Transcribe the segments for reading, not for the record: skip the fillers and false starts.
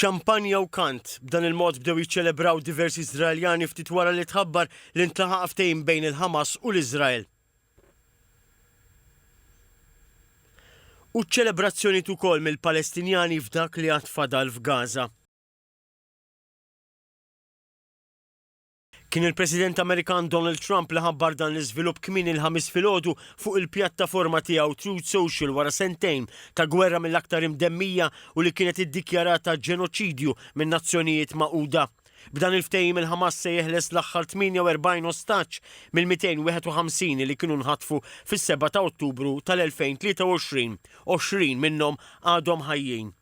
Xampanja u kant, b'dan il-mod bdew jiċċelebraw diversi Iżraeljani ftit wara li tħabbar li ntlaħaq ftehim bejn il-Ħamas u l-Iżrael. U ċelebrazzjonijiet ukoll mill-Palestinjani f'dak li għad fadal f'Gaza. Kien il-President Amerikan Donald Trump li ħabbar dan l-iżvilupp kmieni l-Ħamis filgħodu fuq il-pjattaforma tiegħu Truth Social wara sentejn ta' gwerra mill-aktar imdemmija u li kienet iddikjarata ġenoċidju min-Nazzjonijiet Magħquda. B'dan il-ftehim il-Ħamas se jeħles l-aħħar 48 ostaġġ mill-251 li kienu nħatfu fis-7 ta' Ottubru tal-2023, 20 minnhom għadhom ħajjin.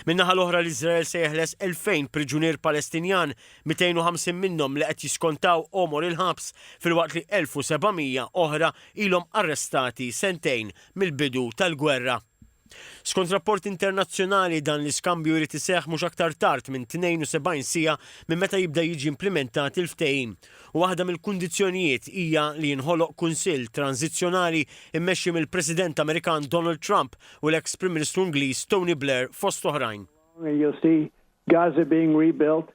Min-naħa l-oħra l-Iżrael se jeħles 2,000 priġunier Palestinjan, 250 minnhom li qed jiskontaw għomor il-ħabs, filwaqt li 1,700 oħra ilhom arrestati sentejn mill-bidu tal-gwerra. Skont rapport internazzjonali, dan l-iskambju jrid iseħħ mhux aktar tard minn 72 siegħa minn meta jibda jiġi implimentat il-ftehim. U waħda mill-kundizzjonijiet hija li jinħoloq kunsill tranżizzjonali mmexxi mill-President Amerikan Donald Trump u l-eks Prim Ministru Ingliż Tony Blair fost oħrajn. And you'll see Gaza being rebuilt.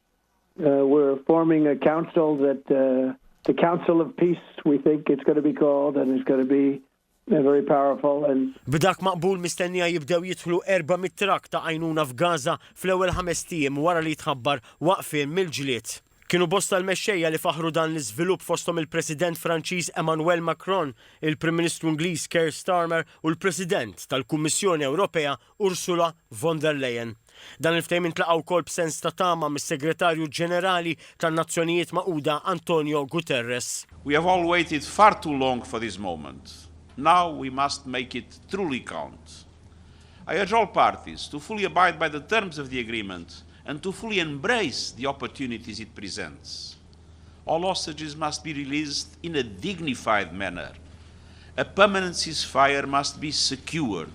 We're forming a council that the Council of Peace we think it's going to be called and it's going to be very powerful and B'dak maqbul mistennija jibdew jidħlu 400 trakk ta' għajnuna f'Gaza fl-ewwel ħamest ijiem wara li jitħabbar waqfien mill-ġlied. Kienu bosta l-mexxejja li faħħru dan l-iżvilupp fosthom il-President Franċiż Emmanuel Macron, il-Prim Ministru Ingliż Keir Starmer u l-President tal-Kummissjoni Ewropea Ursula von der Leyen. Dan il-ftehim intlaqa' wkoll b'sens ta' tama mis-Segretarju Ġenerali tan-Nazzjonijiet Magħquda Antonio Guterres. We have all waited far too long for this moment. Now we must make it truly count. I urge all parties to fully abide by the terms of the agreement and to fully embrace the opportunities it presents. All hostages must be released in a dignified manner. A permanent ceasefire must be secured.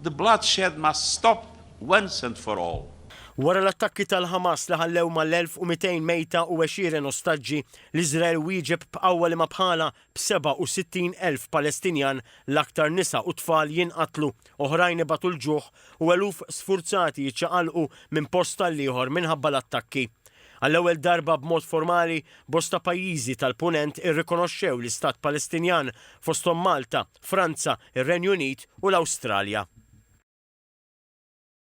The bloodshed must stop once and for all. Wara l-attakki tal-Ħamas li ħallew mal-1,200 mejta u għexieren ostaġġi, l-Iżrael wieġeb b'qawwa li ma bħalha b'67,000 Palestinjan, l-aktar nisa u tfal jinqatlu, oħrajn ibatu l-ġuħ u eluf sfurzati jiċċaqalqu minn post għall-ieħor minħabba l-attakki. Għall-ewwel darba b'mod formali, bosta pajjiżi tal-Punent irrikonoxxew l-Istat Palestinjan, fosthom Malta, Franza, ir-Renju Unit u l-Awstralja.